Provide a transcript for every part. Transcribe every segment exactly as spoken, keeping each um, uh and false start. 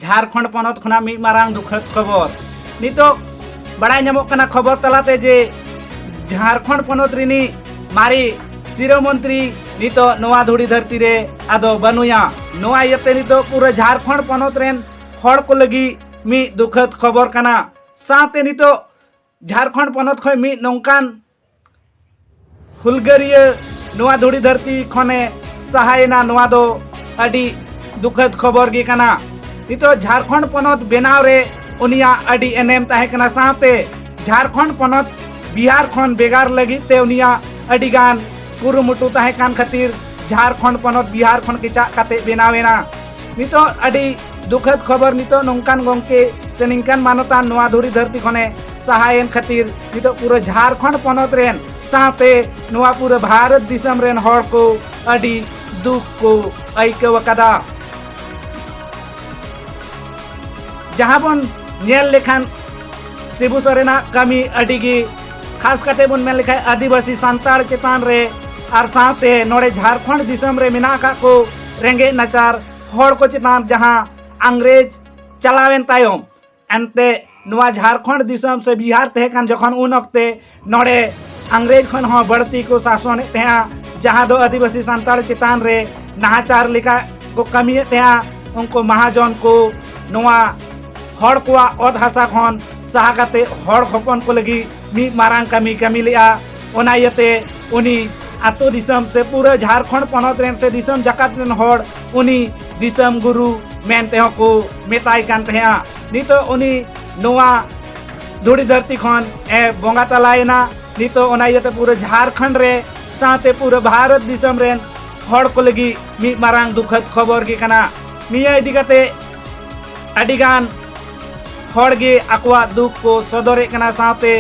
ᱡᱷᱟᱲᱠᱷᱚᱸᱰ ᱯᱚᱱᱚᱛ ᱠᱷᱚᱱᱟᱜ ᱢᱤᱫ ᱢᱟᱨᱟᱝ ᱫᱩᱠᱷᱟᱹᱛ ᱠᱷᱚᱵᱚᱨ᱾ ᱱᱤᱛᱚᱜ ᱵᱟᱲᱟᱭ ᱧᱟᱢᱚᱜ ᱠᱟᱱᱟ ᱠᱷᱚᱵᱚᱨ ᱛᱟᱞᱟᱛᱮ ᱡᱮ ᱡᱷᱟᱲᱠᱷᱚᱸᱰ ᱯᱚᱱᱚᱛ ᱨᱤᱱᱤᱡ ᱢᱟᱨᱮ ᱥᱤᱨᱟᱹ ᱢᱚᱱᱛᱨᱤ ᱱᱤᱛᱚᱜ ᱱᱚᱣᱟ ᱫᱷᱩᱲᱤ ᱫᱷᱟᱹᱨᱛᱤ ᱨᱮ ᱟᱫᱚ ᱵᱟᱹᱱᱩᱭᱟ᱾ ᱱᱚᱣᱟ ᱤᱭᱟᱹᱛᱮ ᱱᱤᱛᱚᱜ ᱯᱩᱨᱟᱹ ᱡᱷᱟᱲᱠᱷᱚᱸᱰ ᱯᱚᱱᱚᱛ ᱨᱮᱱ ᱦᱚᱲ ᱠᱚ ᱞᱟᱹᱜᱤᱫ ᱢᱤᱫ ᱫᱩᱠᱷᱟᱹᱛ ᱠᱷᱚᱵᱚᱨ ᱠᱟᱱᱟ᱾ ᱥᱟᱶᱛᱮ ᱱᱤᱛᱚᱜ ᱡᱷᱟᱲᱠᱷᱚᱸᱰ ᱯᱚᱱᱚᱛ ᱠᱷᱚᱱ ᱢᱤᱫ ᱱᱚᱝᱠᱟᱱ ᱦᱩᱞᱜᱟᱹᱨᱤᱭᱟᱹ ᱱᱚᱣᱟ ᱫᱷᱩᱲᱤ ᱫᱷᱟᱹᱨᱛᱤ ᱠᱷᱚᱱᱮ ᱥᱟᱦᱟᱭᱮᱱᱟ, ᱱᱚᱣᱟ ᱫᱚ ᱟᱹᱰᱤ ᱫᱩᱠᱷᱟᱹᱛ ᱠᱷᱚᱵᱚᱨ ᱜᱮ ᱠᱟᱱᱟ᱾ ᱱᱤᱛᱚᱜ ᱡᱷᱟᱲᱠᱷᱚᱸᱰ ᱯᱚᱱᱚᱛ ᱵᱮᱱᱟᱣ ᱨᱮ ᱩᱱᱤᱭᱟᱜ ᱟᱹᱰᱤ ᱮᱱᱮᱢ ᱛᱟᱦᱮᱸ ᱠᱟᱱᱟ᱾ ᱥᱟᱶᱛᱮ ᱡᱷᱟᱲᱠᱷᱚᱸᱰ ᱯᱚᱱᱚᱛ ᱵᱤᱦᱟᱨ ᱠᱷᱚᱱ ᱵᱷᱮᱜᱟᱨ ᱞᱟᱹᱜᱤᱫ ᱛᱮ ᱩᱱᱤᱭᱟᱜ ᱟᱹᱰᱤᱜᱟᱱ ᱠᱩᱨᱩᱢᱩᱴᱩ ᱛᱟᱦᱮᱸ ᱠᱟᱱ ᱠᱷᱟᱹᱛᱤᱨ ᱡᱷᱟᱲᱠᱷᱚᱸᱰ ᱯᱚᱱᱚᱛ ᱵᱤᱦᱟᱨ ᱠᱷᱚᱱ ᱠᱮᱪᱟᱜ ᱠᱟᱛᱮ ᱵᱮᱱᱟᱣ ᱮᱱᱟ᱾ ᱱᱤᱛᱚᱜ ᱟᱹᱰᱤ ᱫᱩᱠᱷᱟᱹᱛ ᱠᱷᱚᱵᱚᱨ, ᱱᱤᱛᱚᱜ ᱱᱚᱝᱠᱟᱱ ᱜᱚᱢᱠᱮ ᱥᱮ ᱱᱤᱝᱠᱟᱱ ᱢᱟᱱᱚᱛᱟᱱ ᱱᱚᱣᱟ ᱫᱷᱩᱲᱤ ᱫᱷᱟᱹᱨᱛᱤ ᱠᱷᱚᱱᱮ ᱥᱟᱦᱟᱭᱮᱱ ᱠᱷᱟᱹᱛᱤᱨ ᱱᱤᱛᱚᱜ ᱯᱩᱨᱟᱹ ᱡᱷᱟᱲᱠᱷᱚᱸᱰ ᱯᱚᱱᱚᱛ ᱨᱮᱱ ᱥᱟᱶᱛᱮ ᱱᱚᱣᱟ ᱯᱩᱨᱟᱹ ᱵᱷᱟᱨᱚᱛ ᱫᱤᱥᱚᱢ ᱨᱮᱱ ᱦᱚᱲ ᱠᱚ ᱟᱹᱰᱤ ᱫᱩᱠ ᱠᱚ ᱟᱹᱭᱠᱟᱹᱣ ᱟᱠᱟᱫᱟ᱾ ᱡᱟᱦᱟᱸ ᱵᱚᱱ ᱧᱮᱞ ᱞᱮᱠᱷᱟᱱ ᱥᱤᱵᱩ ᱥᱚᱨᱮᱱᱟᱜ ᱠᱟᱹᱢᱤ ᱟᱹᱰᱤ ᱜᱮ, ᱠᱷᱟᱥ ᱠᱟᱛᱮ ᱵᱚᱱ ᱢᱮᱱ ᱞᱮᱠᱷᱟᱱ ᱟᱹᱫᱤᱵᱟᱹᱥᱤ ᱥᱟᱱᱛᱟᱲ ᱪᱮᱛᱟᱱ ᱨᱮ ᱟᱨ ᱥᱟᱶᱛᱮ ᱱᱚᱰᱮ ᱡᱷᱟᱲᱠᱷᱚᱸᱰ ᱫᱤᱥᱚᱢ ᱨᱮ ᱢᱮᱱᱟᱜ ᱟᱠᱟᱫ ᱠᱚ ᱨᱮᱸᱜᱮᱡ ᱱᱟᱪᱟᱨ ᱦᱚᱲ ᱠᱚ ᱪᱮᱛᱟᱱ ᱡᱟᱦᱟᱸ ᱤᱝᱨᱮᱡᱽ ᱪᱟᱞᱟᱣᱮᱱ ᱛᱟᱭᱚᱢ ᱮᱱᱛᱮ ᱱᱚᱣᱟ ᱡᱷᱟᱲᱠᱷᱚᱸᱰ ᱫᱤᱥᱚᱢ ᱥᱮ ᱵᱤᱦᱟᱨ ᱛᱟᱦᱮᱸ ᱠᱟᱱ ᱡᱚᱠᱷᱚᱱ ᱩᱱ ᱚᱠᱛᱮ ᱱᱚᱰᱮ ᱤᱝᱨᱮᱡᱽ ᱠᱷᱚᱱ ᱦᱚᱸ ᱵᱟᱹᱲᱛᱤ ᱠᱚ ᱥᱟᱥᱚᱱᱮᱫ ᱛᱟᱦᱮᱸᱜᱼᱟ, ᱡᱟᱦᱟᱸ ᱫᱚ ᱟᱹᱫᱤᱵᱟᱹᱥᱤ ᱥᱟᱱᱛᱟᱲ ᱪᱮᱛᱟᱱ ᱨᱮ ᱱᱟᱦᱟᱪᱟᱨ ᱞᱮᱠᱟ ᱠᱚ ᱠᱟᱹᱢᱤᱭᱮᱫ ᱛᱟᱦᱮᱸᱜᱼᱟ᱾ ᱩᱱᱠᱩ ᱢᱟᱦᱟᱡᱚᱱ ᱠᱚ ᱱᱚᱣᱟ ᱦᱚᱲ ᱠᱚᱣᱟᱜ ᱚᱛ ᱦᱟᱥᱟ ᱠᱷᱚᱱ ᱥᱟᱦᱟ ᱠᱟᱛᱮ ᱦᱚᱲ ᱦᱚᱯᱚᱱ ᱠᱚ ᱞᱟᱹᱜᱤᱫ ᱢᱤᱫ ᱢᱟᱨᱟᱝ ᱠᱟᱹᱢᱤ ᱠᱟᱹᱢᱤ ᱞᱮᱜᱼᱟ᱾ ᱚᱱᱟ ᱤᱭᱟᱹᱛᱮ ᱩᱱᱤ ᱟᱹᱛᱩ ᱫᱤᱥᱚᱢ ᱥᱮ ᱯᱩᱨᱟᱹ ᱡᱷᱟᱲᱠᱷᱚᱸᱰ ᱯᱚᱱᱚᱛ ᱨᱮᱱ ᱥᱮ ᱫᱤᱥᱚᱢ ᱡᱟᱠᱟᱛ ᱨᱮᱱ ᱦᱚᱲ ᱩᱱᱤ ᱫᱤᱥᱚᱢ ᱜᱩᱨᱩ ᱢᱮᱱ ᱛᱮᱦᱚᱸ ᱠᱚ ᱢᱮᱛᱟᱭ ᱠᱟᱱ ᱛᱟᱦᱮᱸᱜᱼᱟ᱾ ᱱᱤᱛᱚᱜ ᱩᱱᱤ ᱱᱚᱣᱟ ᱫᱷᱩᱲᱤ ᱫᱷᱟᱹᱨᱛᱤ ᱠᱷᱚᱱ ᱮ ᱵᱚᱸᱜᱟ ᱛᱟᱞᱟᱭᱮᱱᱟ᱾ ᱱᱤᱛᱚᱜ ᱚᱱᱟ ᱤᱭᱟᱹᱛᱮ ᱯᱩᱨᱟᱹ ᱡᱷᱟᱲᱠᱷᱚᱸᱰ ᱨᱮ ᱥᱟᱶᱛᱮ ᱯᱩᱨᱟᱹ ᱵᱷᱟᱨᱚᱛ ᱫᱤᱥᱚᱢ ᱨᱮᱱ ᱦᱚᱲ ᱠᱚ ᱞᱟᱹᱜᱤᱫ ᱢᱤᱫ ᱢᱟᱨᱟᱝ ᱫᱩᱠᱷᱟᱹᱛ ᱠᱷᱚᱵᱚᱨ ᱜᱮ ᱠᱟᱱᱟ᱾ ᱱᱤᱭᱟᱹ ᱤᱫᱤ ᱠᱟᱛᱮ ᱟᱹᱰᱤᱜᱟᱱ ᱦᱚᱲ ᱜᱮ ᱟᱠᱚᱣᱟᱜ ᱫᱩᱠ ᱠᱚ ᱥᱚᱫᱚᱨᱮᱫ ᱠᱟᱱᱟ᱾ ᱥᱟᱶᱛᱮ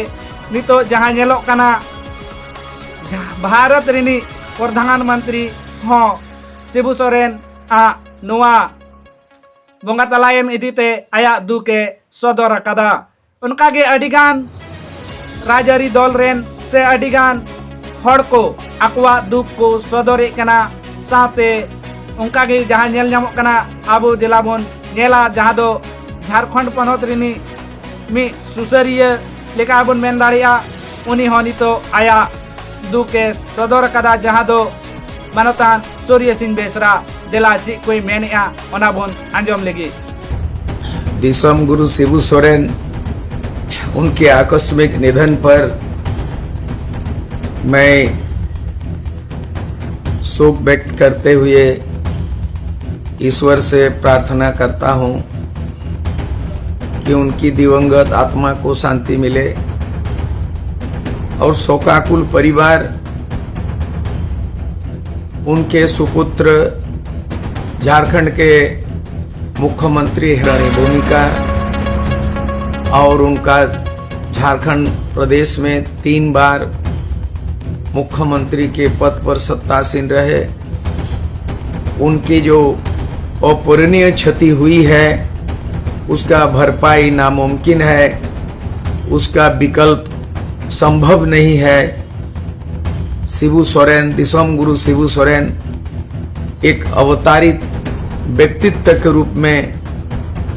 ᱱᱤᱛᱚᱜ ᱡᱟᱦᱟᱸ ᱧᱮᱞᱚᱜ ᱠᱟᱱᱟ, ᱡᱟᱦᱟᱸ ᱵᱷᱟᱨᱚᱛ ᱨᱤᱱᱤᱡ ᱯᱨᱚᱫᱷᱟᱱ ᱢᱚᱱᱛᱨᱤ ᱦᱚᱸ ᱥᱤᱵᱩ ᱥᱚᱨᱮᱱ ᱟᱜ ᱱᱚᱣᱟ ᱵᱚᱸᱜᱟ ᱛᱟᱞᱟᱭᱮᱱ ᱤᱫᱤᱛᱮ ᱟᱭᱟᱜ ᱫᱩᱠ ᱮ ᱥᱚᱫᱚᱨ ᱟᱠᱟᱫᱟ᱾ ᱚᱱᱠᱟᱜᱮ ᱟᱹᱰᱤᱜᱟᱱ ᱨᱟᱡᱽᱟᱹᱨᱤ ᱫᱚᱞ ᱨᱮᱱ ᱥᱮ ᱟᱹᱰᱤᱜᱟᱱ ᱦᱚᱲ ᱠᱚ ᱟᱠᱚᱣᱟᱜ ᱫᱩᱠ ᱠᱚ ᱥᱚᱫᱚᱨᱮᱫ ᱠᱟᱱᱟ᱾ ᱥᱟᱶᱛᱮ ᱚᱱᱠᱟᱜᱮ ᱡᱟᱦᱟᱸ ᱧᱮᱞ ᱧᱟᱢᱚᱜ ᱠᱟᱱᱟ, ᱟᱵᱚ ᱫᱮᱞᱟ ᱵᱚᱱ ᱧᱮᱞᱟ, ᱡᱟᱦᱟᱸ ᱫᱚ ᱡᱷᱟᱲᱠᱷᱚᱸᱰ ᱯᱚᱱᱚᱛ ᱨᱤᱱᱤᱡ ᱢᱤᱫ ᱥᱩᱥᱟᱹᱨᱤᱭᱟᱹ ᱞᱮᱠᱟ ᱵᱚᱱ ᱢᱮᱱ ᱫᱟᱲᱮᱭᱟᱜᱼᱟ᱾ ᱩᱱᱤ ᱦᱚᱸ ᱱᱤᱛᱚᱜ ᱟᱭᱟᱜ ᱫᱩᱠ ᱮ ᱥᱚᱫᱚᱨ ᱟᱠᱟᱫᱟ, ᱡᱟᱦᱟᱸ ᱫᱚ ᱢᱟᱱᱚᱛᱟᱱ ᱥᱩᱨᱭᱟᱹ ᱥᱤᱝ ᱵᱮᱥᱨᱟ᱾ ᱫᱮᱞᱟ, ᱪᱮᱫ ᱠᱚᱭ ᱢᱮᱱᱮᱜᱼᱟ, ᱚᱱᱟ ᱵᱚᱱ ᱟᱸᱡᱚᱢ ᱞᱮᱜᱮ᱾ ᱫᱤᱥᱚᱢ ᱜᱩᱨᱩ ᱥᱤᱵᱩ ᱥᱚᱨᱮᱱ, ᱩᱱᱠᱮ ᱟᱠᱚᱥᱢᱤᱠ ᱱᱤᱫᱷᱚᱱ ᱯᱚᱨ ᱢᱟᱭ ᱥᱳᱠ ᱵᱮᱠᱛ ᱠᱟᱨᱛᱮ ᱦᱩᱭᱮ ᱤᱥᱣᱚᱨ ᱥᱮ ᱯᱨᱟᱨᱛᱷᱱᱟ ᱠᱟᱨᱛᱟ ᱦᱩᱸ ᱠᱤ ᱩᱱᱠᱤ ᱫᱤᱣᱚᱝᱜᱚᱛ ᱟᱛᱢᱟ ᱠᱚ ᱥᱟᱱᱛᱤ ᱢᱤᱞᱮ᱾ ᱚᱨ ᱥᱳᱠᱟᱠᱩᱞ ᱯᱚᱨᱤᱵᱟᱨ, ᱩᱱᱠᱮ ᱥᱩᱯᱩᱛᱨᱚ ᱡᱷᱟᱨᱠᱷᱚᱸᱰ ᱠᱮ ᱢᱩᱠᱷᱭᱚᱢᱚᱱᱛᱨᱤ ᱦᱮᱨᱟᱱᱤ ᱵᱷᱩᱢᱤᱠᱟ ᱚᱨ ᱩᱱᱠᱟ ᱡᱷᱟᱨᱠᱷᱚᱸᱰ ᱯᱨᱚᱫᱮᱥ ᱢᱮ ᱛᱤᱱ ᱵᱟᱨ ᱢᱩᱠᱷᱭᱚᱢᱚᱱᱛᱨᱤ ᱠᱮ ᱯᱚᱫ ᱯᱚᱨ ᱥᱚᱛᱛᱟᱥᱤᱱ ᱨᱮᱦᱮ᱾ ᱩᱱᱠᱮ ᱡᱳ ᱚᱯᱩᱨᱱᱤᱭᱚ ᱪᱷᱚᱛᱤ ᱦᱩᱭᱤ ᱦᱮ, ᱩᱥᱠᱟ ᱵᱷᱟᱨᱯᱟᱭᱤ ᱱᱟᱢᱩᱢᱠᱤᱱ ᱦᱮ, ᱩᱥᱠᱟ ᱵᱤᱠᱚᱞᱯ ᱥᱚᱢᱵᱷᱚᱵ ᱱᱟᱦᱤ ᱦᱮ᱾ ᱥᱤᱵᱩ ᱥᱚᱨᱮᱱ, ᱫᱤᱥᱚᱢ ᱜᱩᱨᱩ ᱥᱤᱵᱩ ᱥᱚᱨᱮᱱ ᱮᱠ ᱚᱵᱚᱛᱟᱨᱤᱛ ᱵᱮᱠᱛᱤᱛᱛᱚ ᱠᱮ ᱨᱩᱯ ᱢᱮ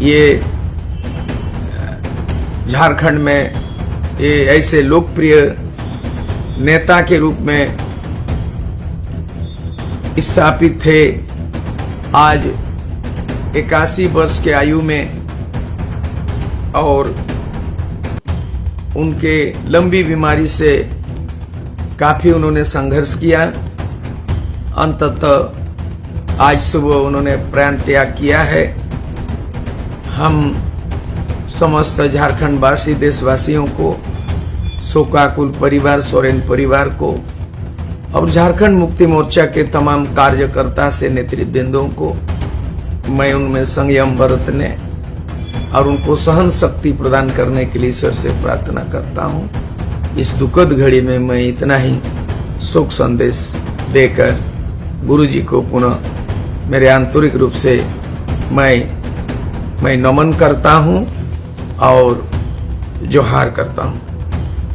ᱭᱮ ᱡᱷᱟᱨᱠᱷᱚᱸᱰ ᱢᱮ ᱭᱮ ᱮᱭᱥᱮ ᱞᱳᱠᱯᱨᱤᱭᱚ ᱱᱮᱛᱟ ᱠᱮ ᱨᱩᱯ ᱢᱮ ᱥᱛᱷᱟᱯᱤᱛ ᱛᱷᱮ᱾ ᱟᱡ ᱮᱠᱟᱥᱤ ᱵᱚᱨᱥ ᱠᱮ ᱟᱭᱩ ᱢᱮ ᱚᱨ ᱩᱱᱠᱮ ᱞᱚᱢᱵᱤ ᱵᱤᱢᱟᱨᱤ ᱥᱮ ᱠᱟᱯᱷᱤ ᱩᱱᱦᱚᱱᱮ ᱥᱚᱝᱜᱷᱚᱨᱥ ᱠᱤᱭᱟ᱾ ᱚᱱᱛᱚᱛᱚ ᱟᱡ ᱥᱩᱵᱷ ᱩᱱᱦᱚᱱᱮ ᱯᱨᱟᱱ ᱛᱭᱟᱜ ᱠᱤᱭᱟ ᱦᱮ᱾ ᱦᱟᱢ ᱥᱚᱢᱚᱥᱛᱚ ᱡᱷᱟᱨᱠᱷᱚᱸᱰ ᱵᱟᱥᱤ ᱫᱮᱥ ᱵᱟᱥᱤᱭᱚ ᱠᱚ ᱥᱳᱠᱟᱠᱩᱞ ᱯᱚᱨᱤᱵᱟᱨ ᱥᱚᱨᱮᱱ ᱯᱚᱨᱤᱵᱟᱨ ᱠᱚ ᱚᱨ ᱡᱷᱟᱨᱠᱷᱚᱸᱰ ᱢᱩᱠᱛᱤ ᱢᱚᱨᱪᱟ ᱠᱮ ᱛᱟᱢᱟᱢ ᱠᱟᱨᱡᱚᱠᱚᱨᱛᱟ ᱥᱮ ᱱᱮᱛᱨᱤᱛ ᱫᱤᱱᱫᱚᱝ ᱠᱚ ᱢᱟᱭᱩᱱ ᱢᱮ ᱥᱚᱝᱭᱚᱢ ᱵᱟᱨᱛᱱᱮ ᱚᱨ ᱩᱱᱠᱚ ᱥᱚᱦᱚᱱ ᱥᱚᱠᱛᱤ ᱯᱨᱚᱫᱟᱱ ᱠᱟᱨᱱᱮ ᱠᱮ ᱞᱤᱭᱮ ᱥᱚᱨ ᱥᱮ ᱯᱨᱟᱨᱛᱷᱱᱟ ᱠᱟᱨᱛᱟ ᱦᱩᱸ᱾ ᱤᱥ ᱫᱩᱠᱚᱫ ᱜᱷᱟᱲᱤ ᱢᱮ ᱢᱟᱭᱩᱱ ᱤᱛᱱᱟ ᱦᱤ ᱥᱳᱠ ᱥᱚᱱᱫᱮᱥ ᱫᱮᱠᱚᱨ ᱜᱩᱨᱩ ᱡᱤ ᱠᱚ ᱯᱩᱱᱟ ᱢᱮᱨᱮ ᱟᱱᱛᱚᱨᱤᱠ ᱨᱩᱯ ᱥᱮ ᱢᱟᱭᱩᱱ ᱢᱟᱭᱩᱱ ᱱᱚᱢᱚᱱ ᱠᱟᱨᱛᱟ ᱦᱩᱸ ᱚᱨ ᱡᱚᱦᱟᱨ ᱠᱟᱨᱛᱟ ᱦᱩᱸ᱾